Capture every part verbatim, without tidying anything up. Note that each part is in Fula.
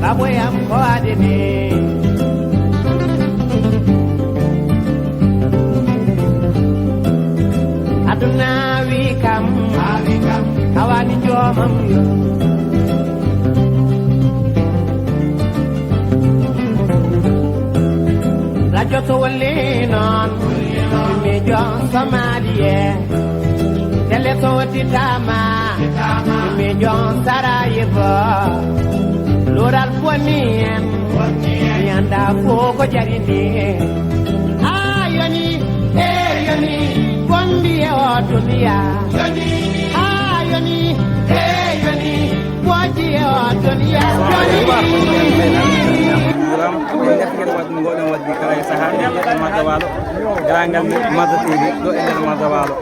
Aboyam ko adede. Aduna wi kam, awani jomam yo. Rajo to wolli non, mi jo Somalie. Tele to titama, mi jo Sarajevo. Lural boni en, mi anda ko ko jarinde. Ha yoni, e yoni, bondi e o duniya. Ha yoni, e yoni, bondi e o duniya. Yoni. Juuraama, en ngarti kadi waɗde ngoɗen waɗde kala e sahaa, e Marda Waalo, garangal men Marda T V, ɗo e nder Marda Waalo.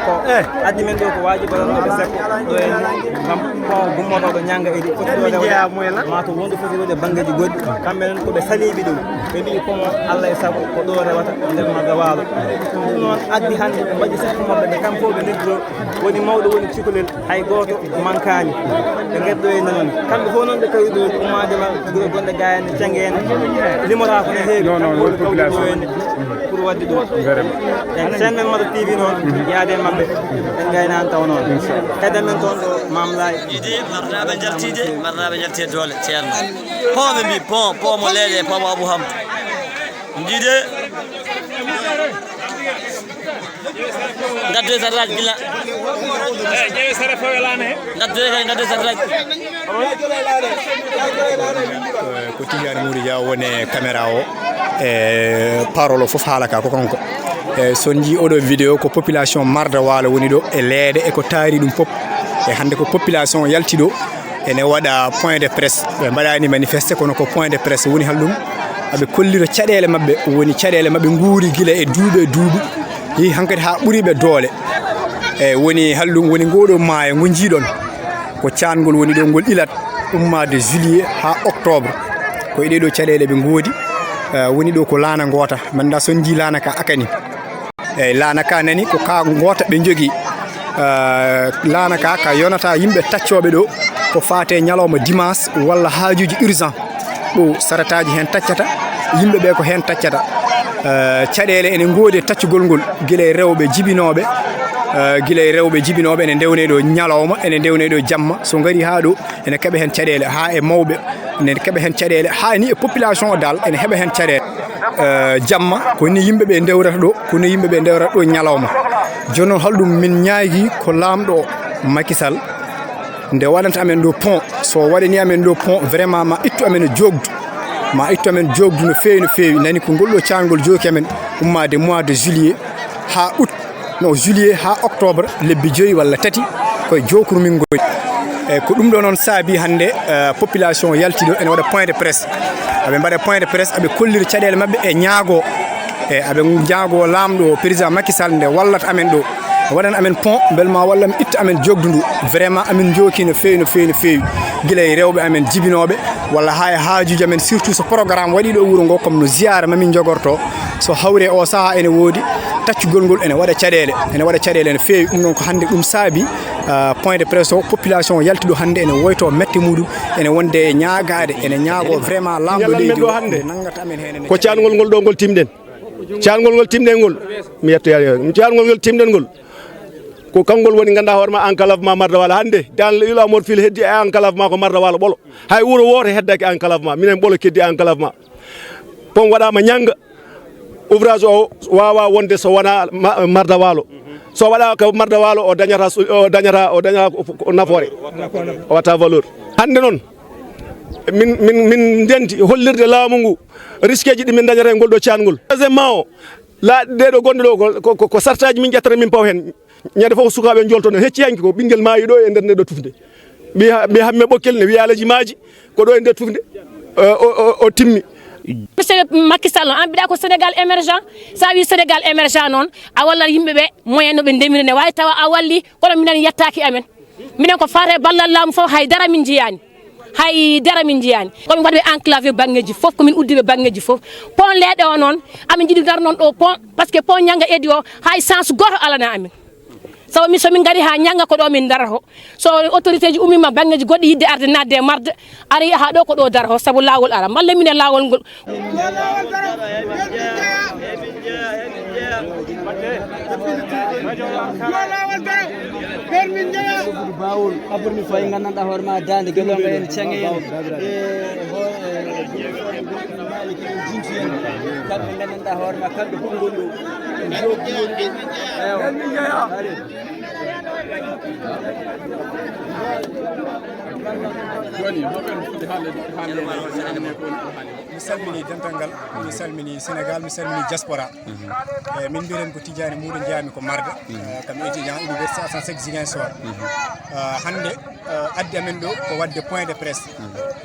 Ko addi men ɗo ko waaji baɗanooɓe sappo ɗo e ngam ko gummotooɗo ñannga idi foti ɗo rewde, ma to wondu foti rewde banngeeji goɗɗi. Kamɓe noon ko ɓe saliiɓe ɗum. Ɓe mbiyi ko mo Allah e sago ko ɗo rewata nder Marda Waalo. Ɗum noon addi hannde ɓe mbaɗi sappo maɓɓe ɓe kam fof ɓe neddiro. Woni mawɗo woni cukalel, hay gooto mankaani. Ɓe ngaddoyno noon. Kamɓe fof noon ɓe tawi ɗo ummaade ma gure gonɗe ga en, Caŋe en, limora ko no heewi. Non, non, won population. Pour waɗde ɗum. Vraiment. En chaîne men Marda T V noon, yaade e maɓɓe. En ngaynaani taw noon. Inchallah. Kadi men toon ɗo Maam Laay. Jiidi, marnaaɓe njaltiide, marnaaɓe njaltiide doole, ceerno. Pont ɓe mbi, pont, pont mo Leele, pont mo Abou Hamd. Jiidi. Ngaddoy satellite gila. Ngaddoy kay, ngaddoy satellite. Eh, ko Tidiane Mourou Dia woni caméra o. E parole o fof haala ka ko kanko. E so on njii oɗo vidéo ko population Marda Waalo woni ɗo e leeɗe e ko taari ɗum fof. E hannde ko population yalti ɗo ene waɗa point de presse. Ɓe mbaɗaani manifesté kono ko point de presse woni hal ɗum. Aɓe kollira caɗeele maɓɓe, woni caɗeele maɓɓe nguuri gila e duuɓi e duuɓi. Yehi hankadi haa ɓuri ɓe doole. E woni hal ɗum woni ngoo ɗoo maayo ngo njiiɗon. Ko caangol woni ɗo ngol ilat ummaade juillet haa octobre. Ko e ɗee ɗoo caɗeele ɓe ngoodi. Eh, woni ɗo ko laana ngoota. Mannda so on njii laana ka akani. Eyi, laana ka nani ko ka ngoota ɓe njogii. Eh, laana ka, ka yonata yimɓe taccooɓe ɗo ko faate ñalawma dimanche walla haajuuji urgent. Ɗo sarataaji heen taccata, yimɓe ɓe ko heen taccata. Eh, caɗeele ene ngoodi e taccugol ngol, gila e rewɓe jibinooɓe, eh, gila e rewɓe jibinooɓe ene ndewnee ɗo ñalawma, ene ndewnee ɗo jamma. So ngarii haa ɗo, ene keɓa heen caɗeele, haa e mawɓe, ene keɓa heen caɗeele, haa ni e population o dal, ene heɓa heen caɗeele. Eh, jamma, ko ni yimɓe ɓe ndewrata ɗo, ko ni yimɓe ɓe ndewrata ɗo ñalawma. Jooni noon, hol ɗum min ñaagii ko laamɗo o, Macky Sall, nde waɗanta amen ɗo pont, so waɗanii amen ɗo pont, vraiment ma ittu amen e jookdu. Ma ittu amen jookdu no feewi, no feewi. Nani ko ngol ɗo caangol jooki amen ummaade mois de juillet haa août, non, juillet haa octobre, lebbi joyi walla tati, ko e jookuru min ngoni. Eyi, ko ɗum ɗo noon saabii hannde, eh, population yalti ɗo ene waɗa point de presse. Aɓe mbaɗa point de presse, aɓe kollira caɗeele maɓɓe e ñaago. E aɓe ñaago laamɗo o, président Macky Sall, nde wallata amen ɗo. Waɗan amen pont, mbele ma walla mi itta amen jookdu ndu. Vraiment, amin njooki no feewi, no feewi, no feewi. Gila e rewɓe amen jibinooɓe, walla haa e haajuuji amen, surtout so programme waɗi ɗo wuro ngo, comme no ziyaara ma min njogorto. So hawre o sahaa ene woodi, taccugol ngol ene waɗa caɗeele, ene waɗa caɗeele no feewi. Ɗum noon ko hannde ɗum saabii, ah, point de presse o, population o yalti ɗo hannde ene woyto mette muɗum, ene wonde e ñaagaade, ene ñaago vraiment laamɗo leydi o, nde nanngata amen heen ene ko caɗeele. Caangol ngol ɗo ngol timɗen. Caangol ngol timɗen ngol, mi yettoyaani, caangol ngol timɗen ngol, ko kanngol woni ngannduɗaa hoore ma enclavement Marda Waalo. Hannde, dans l'île à Morphil heddi e enclavement ko Marda Waalo ɓolo. Hay wuro wooto heddaaki enclavement, minen ɓolo keddi enclavement. Pont waɗaama ñannga, ouvrage o waawaa wonde so wonaa ma-, Marda Waalo. So waɗaaka Marda Waalo, o dañata su-, o dañata, o dañata ko, ko nafoore. O watta valeur. Hannde noon, min, min, min ndenti hollirde laamu ngu risqueji ɗi min dañata e ngol ɗo caangol. Deuxièmement o, laaɗe ɗe ɗo gonɗe ɗo ko, ko, ko, ko sartaaji min ƴettata min paw heen. Ñande fof ko sukaaɓe njoltono, hecci hanki ko ɓinngel maayi ɗo e nder nde ɗo tufnde. Ɓiy ha-, ɓiy Hamme Ɓokkel ne wiya alhaji maaji ko ɗo e nder tufnde. O, o, o, o timmi. Monsieur Macky Sall, an mbiɗa ko Sénégal émergent. Sa wi Sénégal émergent noon, a wallan yimɓe ɓe moyen no ɓe ndemiri ne waawi tawa a walli, kono minen yettaaki amen. Minen ko faate ballal laamu fof, hay dara min njiyaani. Hay dara min njiyaani. Ko min waɗi ɓe enclavé banngeeji fof, ko min uddi ɓe banngeeji fof. Pont leeɗe o noon, amin njiɗi ngar noon ɗo pont, parce que pont Ñannga Edi o, hay chance gooto alana amin. Sabu min, so min ngari haa ñannga, ko ɗo min darata. So autorité ji ummima banngeeji goɗɗi yiɗde arde naatde e marde, ara yaha ɗo, ko ɗo darata, sabu laawol ara. Mballe min e laawol ngol. Bawol aɓɓirmi fayi nganndanɗaa hoore ma daande gelonga en, caŋe en, e ho-, e jinsi en. Kamɓe nganndanɗaa hoore ma, kamɓe fof ngoni ɗo. Jooɗi ɗo. Ewa. Jooni, hoɓen foti haalde, haalde, haalde ko woni alhaali o. Mi salmini dental ngal, mi salmini Sénégal, mi salmini diaspora. Eh, min mbiren ko Tidiane Mouda, jeyaami ko marde. Eh, kam étudiant université Assane Seck Ziguinchor. Eh, hannde, eh, addi amen ɗo ko waɗde point de presse.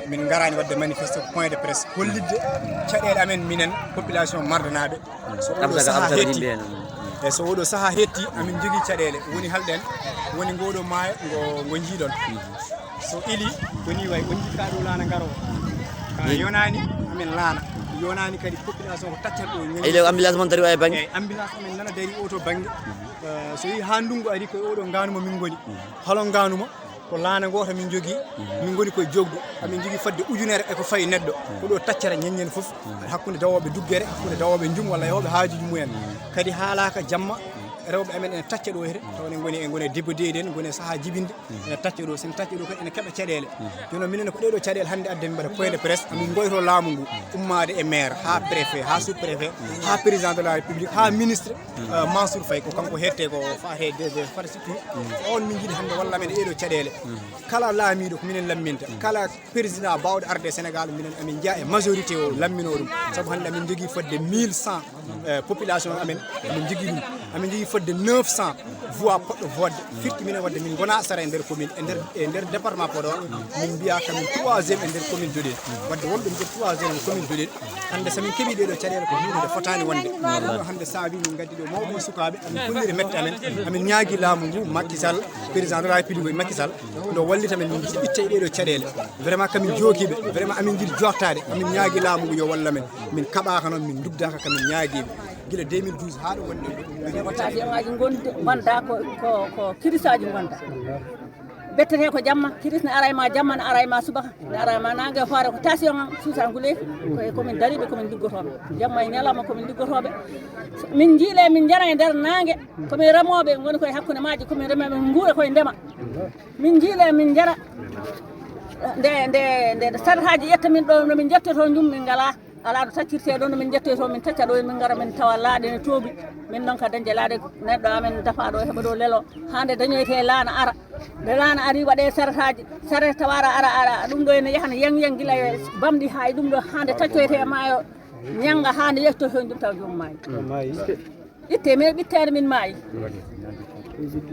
Min ngaraani waɗde manifeste, ko point de presse. Hollitde caɗeele amen minen population mardenaaɓe. So oɗo sahaa hetti, e so oɗo sahaa hetti, amin jogii caɗeele. Woni halɗen, woni ngoɗo maayo ngo, ngo njiiɗon. So ili, ko ni wayi, on njikkaa ɗo laana ngaro. Ka yonaani, amin laana. Yonaani kadi population ko taccat ɗo. Eyi, le ambulance mon dari o e bannge? Eyi, ambulance amin nana dari o to bannge. Eh, so yi haa ndungu ari, ko e oɗo ngaanu mo min ngoni. Halo ngaanu mo? Ko laana ngoota min njogii, min ngoni koye joogdu. Amin njogii fodde ujunere e ko fayi neɗɗo. Ko ɗo taccata ñeññen fof, hakkunde dawooɓe duggere, hakkunde dawooɓe njum walla yahooɓe haajuuji mumen. Kadi haalaaka jamma, rewɓe amen ene tacca ɗo hete, tawa ene ngoni, e ngoni e débordé ɗen, ngoni e sahaa jibinde, ene tacca ɗo, so ene tacca ɗo kadi ene keɓa caɗeele. Jooni noon minen ko ɗee ɗo caɗeele hannde addi min mbaɗa point de presse, amin ngoyto laamu ngu, ummaade e maire, haa préfet, haa sous-préfet, haa président de la République, haa ministre. Eh, Mansour Faye, ko kanko hettee ko faati e D G infrastructure. On min njiɗi hannde walla men e ɗee ɗo caɗeele. Kala laamiiɗo ko minen lamminta. Kala président baawɗo arde e Sénégal, minen amin njiya e majorité o lamminoo ɗum. Sabu hannde amin njogii fodde mille cent, eh, population amen, amin njogii ɗum. Amin njogii fodde neuf cent voix poɗɗo vote. Firti minen wadde min ngonaa sara e nder commune, e nder, e nder département Podor. Min mbiya kamin troisième e nder commune Dodel. Wadde wonɓe nder troisième commune Dodel. Hannde so min keɓii ɗee ɗo caɗeele ko huunde nde fotaani wonde. Ɗum ɗo hannde saabii min ngaddi ɗo mawɓe e sukaaɓe, amin kolliri mette amen, amin ñaagii laamu ngu, Macky Sall, président de la République Macky Sall, nde wallita men, min itta e ɗee ɗo caɗeele. Vraiment kamin jookiiɓe, vraiment amin njiɗi jooɗtaade, amin ñaagii laamu ngu yo walla men. Min kaɓaaka noon, min ndugdaaka kamin ñaagiiɓe. Gila deux mille douze haa ɗo wonde ɗo. Station ngaji ngonda ko, ko, ko kirisaaji ngonda. Bettete ko jamma, kiris ne ara e ma jamma, ne ara e ma subaka, ne ara e ma nange, hoore ko tension am, suusa ngule, ko e komin dariɓe, komin liggotooɓe. Jamma e ñalawma komin liggotooɓe. Min njiile, min njara e nder nange, komin remooɓe, ngoni koye hakkunde maaji, komin remooɓe, min nguura koye ndema. Min njiile, min njara. Nde, nde, nde, nde sarhaaji ƴetta min ɗo, no min njettoto jum, min ngalaa. Alaa ɗo taccirtee ɗo, no min njettoytoo, min tacca ɗo, min ngara, min tawa laaɗe ne toobi. Min noon ka dañde laaɗe, neɗɗo amen dafa ɗo, heɓa ɗo lelo. Haa nde dañoytee laana ara. Nde laana ari, waɗee saretaaji. Saret tawa ara, ara, ara. Ɗum ɗo ene yahana yang yang gila e bamɗi haa e ɗum ɗo, haa nde taccoytee e maayo, ñannga haa nde yettoytoo ɗum tawa joom maayi. Ittee min ɓitteende min maayi.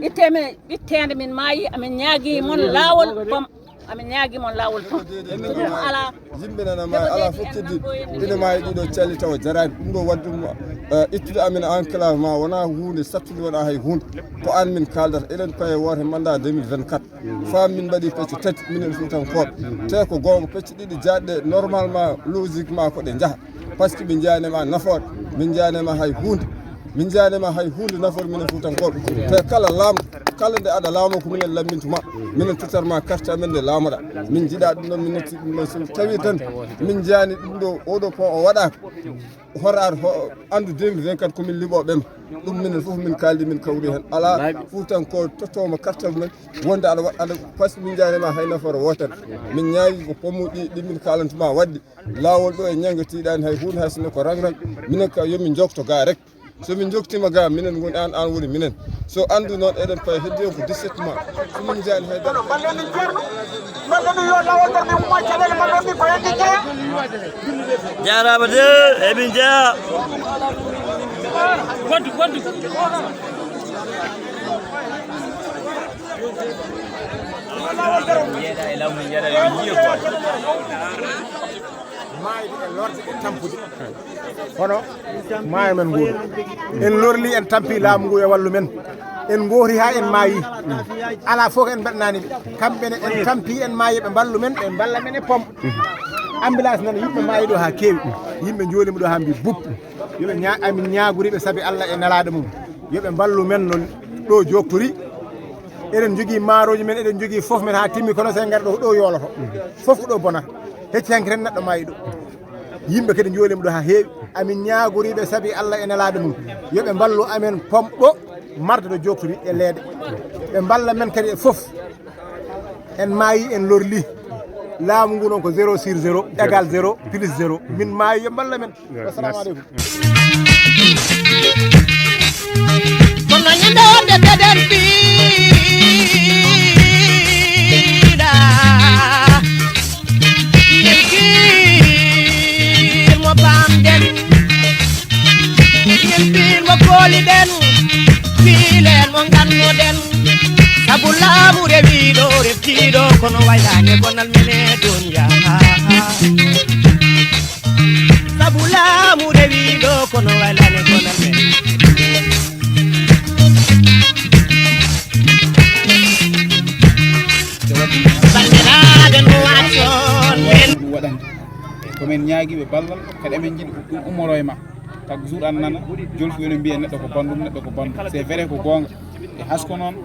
Ittee min ɓitteende min maayi, amin ñaagii mon laawol pom. Amin ñaagii mon laawol pom. Emin ɗum alaa. Yimɓe nana ma alaa fof keddiiɗo. Ina maayi ɗiɗo calli tawa jaraani. Ɗum ɗo waɗi ɗum, eh, ittude amin enclavement wonaa huunde sattude, wonaa hay huunde. Ko aan min kaaldata. Eɗen paye woote mandat deux mille vingt-quatre. Faa min mbaɗi pecce tati, minen Fuutankooɓe. Te ko goonga pecce ɗiɗi jaaɗɗe normalement, logiquement ko ɗe njaha. Par ce que ɓe njiyaani ma nafoore, min njiyaani ma hay huunde. Min njiyaani ma hay huunde nafoore minen Fuutankooɓe. Te kala laamɗo, kala nde aɗa laamoo ko minen lammintu ma. Minen tottat ma carte amen nde laamoɗaa. Min njiɗaa ɗum ɗoon, min natti ɗum ɗoon. So tawii tan min njiyaani ɗum ɗo, oɗo pont o waɗaaka. Horaade ho-, anndu deux mille vingt-quatre ko min liɓooɓe ma. Ɗum minen fof min kaaldi, min kawri heen. Alaa Fuutankooɓe tottooma carte mum wonde aɗa wa-, aɗa, par ce que min njiyaani ma hay nafoore wootere. Min ñaagii ko pont uji ɗi, ɗi min kaalantu ma waɗde. Laawol ɗo e ñannge tiiɗaani hay huunde, hay sinno ko rang-rang. Minen ka yo min njokto ga rek. So min njoktiima ga, minen ngoni aan, aan woni minen. So anndu noon eɗen paye heddi on ko dix-sept mois. So min njaani hay dara. Mballe min ceerno, mballe min yo laawol tan min umma caɗeele, mballe min ko heddi jeya. Jaaraama de, emin jeya. Waddu, waddu. Yeeɗa e lamu, yeeɗa e yiyo. Maayde e lorde e tampude. Kono maayo men nguru. En lorli, en tampi laamu ngu e wallu men. En ngooti haa en maayi. Alaa fof ko en mbaɗnaani ɓe. Kamɓe ne en tampi, en maayi, ɓe mballu men, ɓe mballa men e pom. Ambulance nana yimɓe maayi ɗo haa keewi. Yimɓe njoolima ɗo haa mbi bub. Yo ɓe ña-, amin ñaagori ɓe sabi Allah e nelaaɗo mum. Yo ɓe mballu men noon ɗo joktori. Eɗen njogii maarooji men, eɗen njogii fof men haa timmi, kono so en ngari ɗo, ɗo yooloto. Fof ko ɗo bonata. Hecci hanki tan neɗɗo maayi ɗo. Yimɓe kadi njoolima ɗo haa heewi. Amin ñaagoriiɓe sabi Allah e nelaaɗo mum. Yo ɓe mballu amen pom ɗo marde ɗo jooftori e leeɗe. Ɓe mballa men kadi e fof. En maayi, en lorli. Laamu ngu noon ko zéro sur zéro égale zéro plus zéro. Min maayi, yo mballa men. Assalamu aleykum. Kono ñande wonde deɗen piiɗa, yen kiir mo bamden, yen piir mo kooliɗen, piilen mo gannoɗen. Sabu laamu rewiiɗo reftiiɗo, kono waylaani e gonal men e duniya. Sabu laamu rewiiɗo, kono waylaani e gonal men. Banndiraaɓe, no waɗton men. Ɗum waɗande. Ko men ñaagiiɓe ballal, kadi emen njiɗi ko ɗum ummoroo e ma. Chaque jour an nana, jolfu ene mbiya neɗɗo ko banndum, neɗɗo ko banndum. C'est vrai ko goonga. E hasko noon,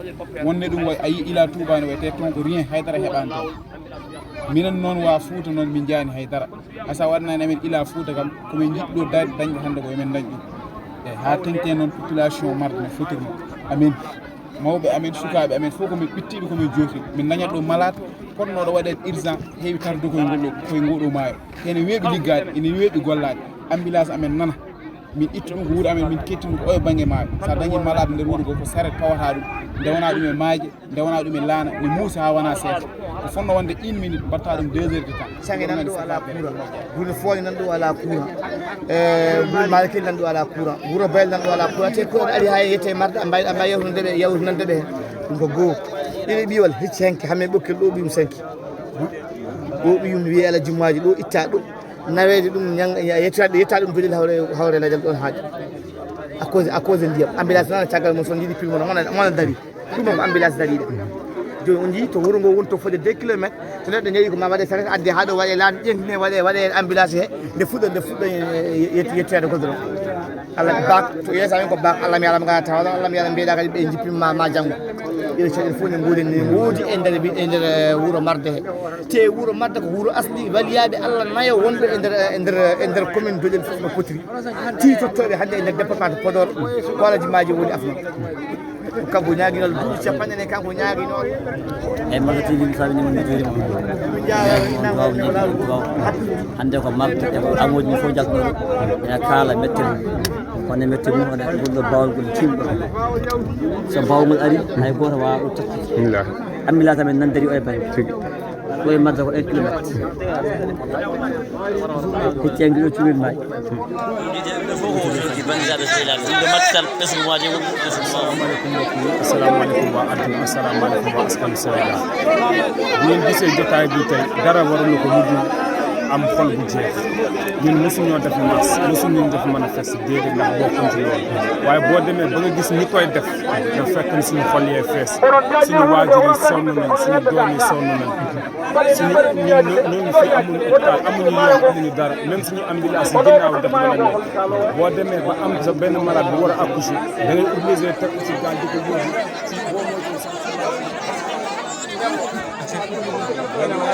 wonde ɗum way, a yii ila Touba ne wayte toon ko rien, haydara heɓaani toon. Minen noon wa Fuuta noon min njaani haydara. Asa waɗnani amen ila Fuuta kam, ko min njiɗɗo dañde hannde ko emen dañ ɗum. E haa teŋte noon population marde no fotirno. Amin, mawɓe amen, sukaaɓe amen, fof ko min ɓittiiɓe, ko min joofiiɓe. Min dañat ɗo malade, potnooɗo waɗeede urgent, heewi tarde koye ngol ɗo, koye ngoo ɗo maayo. Ene weeɓi liggaade, ene weeɓi gollaade. Ambulance amen nana. Min ittu ɗum ko wuro amen, min ketti ɗum ko oyo bannge maayo. So a dañii malade nder wuro goo, ko saret pawata ɗum, ndewana ɗum e maaje, ndewana ɗum e laana, ne muusa haa wona seeɗa. Ko fotnoo wonde une minute, mbaɗta ɗum deux heures de temps. Sange nan ɗo alaa courant, Gure Fooñe nan ɗo alaa courant, e Gure Malikel nan ɗo alaa courant, Wuro Bayel nan ɗo alaa courant. Te ko en ari haa yette marde, a mbawi, a mbawi yawtunande ɓe, yawtunande ɓe heen. Ɗum ko goo. Ɗiɗi ɓiwal, hecci hanki, hamme ɓokkel ɗo ɓiyum sanki. Ɗo ɓiyum wiye ala jummaaji ɗo, itta ɗo. Naweede ɗum, ñang-, yetta, yetta ɗum doƴel hawre, hawre lajal ɗon haaɗi. À cause, à cause ndiyam. Ambulance noon caggal mum, so jiiɗi pil mum, mona, mona dari. Ɗum ko ambulance dariiɗo. Jooni on njii to wuro ngo woni to fodde deux kilomètres, so neɗɗo ñawi ko ma waɗe saret adde haa ɗo waɗe laabi ƴeŋtine, waɗe, waɗe ambulance he, nde fuɗɗo, nde fuɗɗo, e, e, yetteede goudron. Allah bak, to yeeso amen ko bak, Allah mi alama ngana tawa, Allah mi alama mbiyeɗa kadi ɓe jippima ma, ma janngo. Ɗeɗo caɗeele fof ne ngoodi, ne ngoodi e nder, e nder, eh, wuro Marde he. Te wuro Marde ko wuro asli waliyaaɓe Allah nayo wonɓe e nder, e nder, e nder commune Doƴel fof no potiri. Tii tottooɓe hannde e nder département de Podor, ko Alhaji Maajo woni afno. Ko kanko ñaaginoo duuɓi capanɗe nayi, kanko ñaaginoo. Eyi, Marka T V, mi salminiima, mi juuriima. Duwaaw, duwaaw. Hannde ko Marka e ko amooji mum fof jaltunoo, ene kaala mette mum. Kono mette mum, wona gonɗo baawol ngol timɗo. So baawol ngol ari, hay gooto waawaa ɗum tottinde. Alhamdulillah. Ambulance amen nan darii oye bannge. Tigi. Ɗo e Marde ko un kilomètre. Hecci angi ɗo cuuɗel maayi. Banndiraaɓe sehilaaɓe, ɗum ko Macky Sall, ɓesngu maaji woni ɓesngu maaji. Assalamu alaikum mbokki, assalamu alaikum wa adduna, assalamu alaikum wa askanu Sénégal. Min gisee jotaay bi tey, dara waralu ko lu dul am xol bu jeex. Ñun mosuñoo def marche, mosuñu def manifeste, déedéet, ndax bokkuñ ci loolu. Waaye boo demee ba nga gis ñi koy def, dafa fekk ni suñu xol yee fees, suñu waajur yi sonn nañ, suñu doom yi sonn nañ. Suñu, ñun ñoo, ñoo ngi fi, amuñu hôpital, amuñu yoon, amuñu dara. Même suñu ambulance yi ginnaaw def la nekk. Boo demee ba am sa benn malade bu war a accoucher, da ngay obligé teg ko ci gaal di ko yóbbu.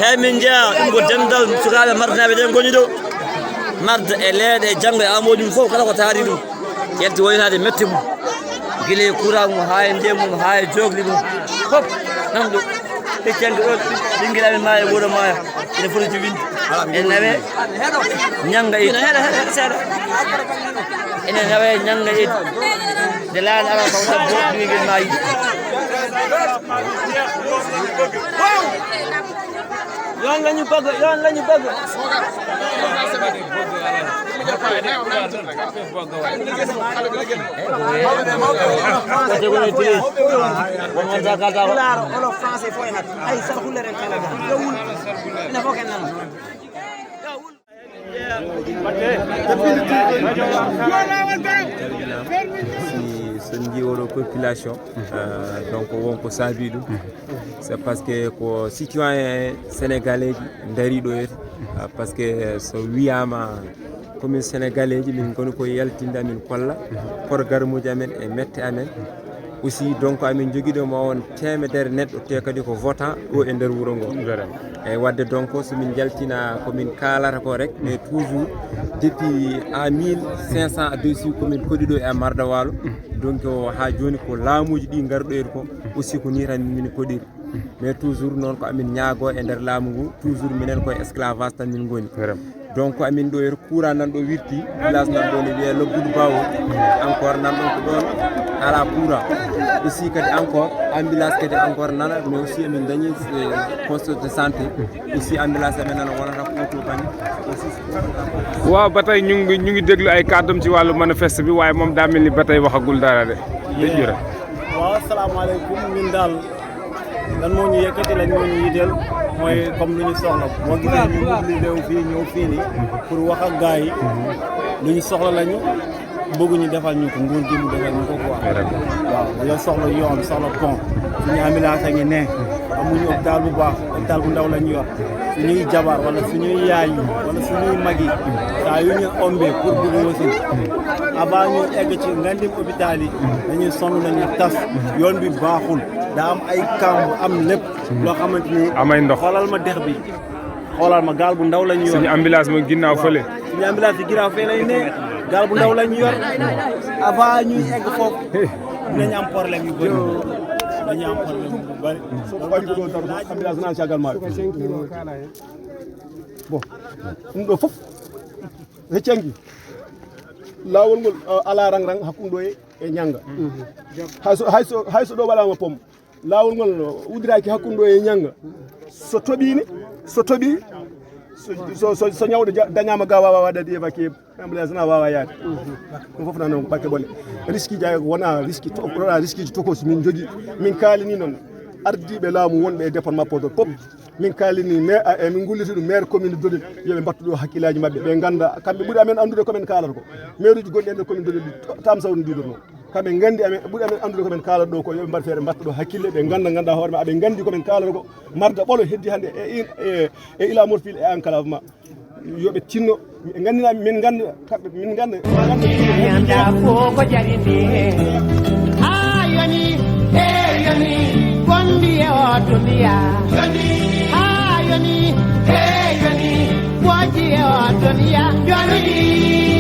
Hey, min njeyaa ɗum ko dental sukaaɓe Mardenaaɓe ɓe ngoni ɗo. Marde e leeɗe e janngo e amooji mum fof, kala ko taari ɗum. Yalti woynaade mette mum. Gila e courant mum, haa e ndiyam mum, haa e jookli mum. Fof nan ɗo. Hecci hanki ɗo, ɓinngel amen maayo, wuro maayo. Ene foti jibinde. Ene nawee ñannga e. Ene nawee ñannga e. Nde laana ara ko debbo, ɓinngel maayi. Yo on lañu bëgg, yo on lañu bëgg. Pulaar, wolof, français, fof e hat. Ay, sar hulere en kala ga. Yo wul. Ene fof ken nan. Si, so en njii oɗo population, euh, donc won ko saabii ɗum. C'est parce que ko citoyen sénégalais ji ndariiɗo heen, euh, parce que so wiyaama commune sénégalais ji, min ngoni ko yaltinde amin kolla programme uji amen e mette amen. Aussi, donc, amin jogiiɗo ma on teemedere neɗɗo, te kadi ko votant ɗo e nder wuro ngo. Eyyi, wadde donc, so min njaltina ko min kaalata ko rek, mais toujours depuis en mille cinq cent adosi ko min koɗi ɗo e Marda Waalo. Donc, o, haa jooni ko laamuuji ɗi ngarɗoyri ko, aussi ko ni tan min koɗiri. Mais toujours noon ko amin ñaago e nder laamu ngu, toujours minen koye esclavage tan min ngoni. Donc amin ɗo e courant nan ɗo wirti, village nan ɗo ne wiyee Lobbudu Bawo. Encore nan ɗon ko ɗon alaa courant. Aussi kadi encore ambulance kadi encore nana, mais aussi amin dañi, eh, poste de santé. Aussi ambulance amin nana wonata ko oto bani. Aussi. Waaw, ba tey ñu ngi, ñu ngi déglu ay kàddoom ci wàllu manifeste bi, waaye moom daa mel ni ba tey waxagul dara de. Dégg nga. Waaw, asalaamaaleykum. Ñun daal, lan moo ñu yëkkati, lan moo ñu yitteel, mooy comme lu ñu soxla. Boo gisee ñu mobilisé wu fii, ñëw fii nii pour wax ak gars yi, lu ñu soxla lañu bëgg ñu defal ñu ko, nguur gi mu defal ñu ko quoi. Waaw, dañoo soxla yoon, soxla pont. Suñu ambulance a ngi ne, amuñu hôpital bu baax, hôpital bu ndaw lañu yor. Suñuy jabar wala suñuy yaay yi wala suñuy mag yi, saa yu ñu ombee pour bëgg wasin, avant ñu egg ci ngandim hôpital yi, dañuy sonn, dañuy tas. Yoon bi baaxul, daa am ay kàmb, am lépp loo xamante ni. Amay ndox. Xoolal ma dex bi, xoolal ma gaal bu ndaw la ñu yor. Suñu ambulance mooy ginnaaw fële. Suñu ambulance yi ginnaaw fee lañu ne, gaal bu ndaw la ñu yor. Avant ñuy egg foofu, dinañ am problème yu bëri. Dañu am problème bu bëri. Soo ko waɗi ko ɗo tan, ambulance nan caggal maaɗa. Bon, ɗum ɗo fof, heccanki. Laawol ngol, uh, alaa rang rang hakkunde ɗo e, e Ñannga. Hay so, hay so, hay so ɗo waɗaama pom, laawol ngol uddiraaki hakkunde ɗo e Ñannga. So toɓiino, so toɓii, so, so, so, so ñawɗo ja-, dañaama ga, waawa waɗde évacué, ambulance na waawa yaade. Ɗum fof na noon batte bolle. Risque ji ay wona risque to-, wona risque ji tokosi min njogii. Min kaalini noon ardiiɓe laamu wonɓe e département Podor fof. Min kaalini maire, a, e min ngulliti ɗum maire commune Dodel, yo ɓe mbattu ɗo hakkillaaji maɓɓe, ɓe ngannda, kamɓe ɓuri amen anndude ko men kaalata ko. Maire uji gonɗi e nder commune Dodel ɗi, to-, Tam Sawru ndi ɗo. Kamɓe nganndi amen, ɓuri amen anndude ko men kaalata ɗo ko, yo ɓe mbaɗ feere mbatta ɗo hakkille, ɓe ngannda, ngannda hoore maɓɓe, ɓe nganndi ko men kaalata ko. Marda Ɓolo heddi hannde e, e, e, e Ila Morphil e enclavement. Yo ɓe tinno, ɓe nganndina, min ngannda, kamɓe, min ngannda, min ngannda. Ñanda ko ko jarinde. Ha yoni, he yoni, gondi e o duniya. Ha yoni, he yoni, woji e o duniya. Yoni.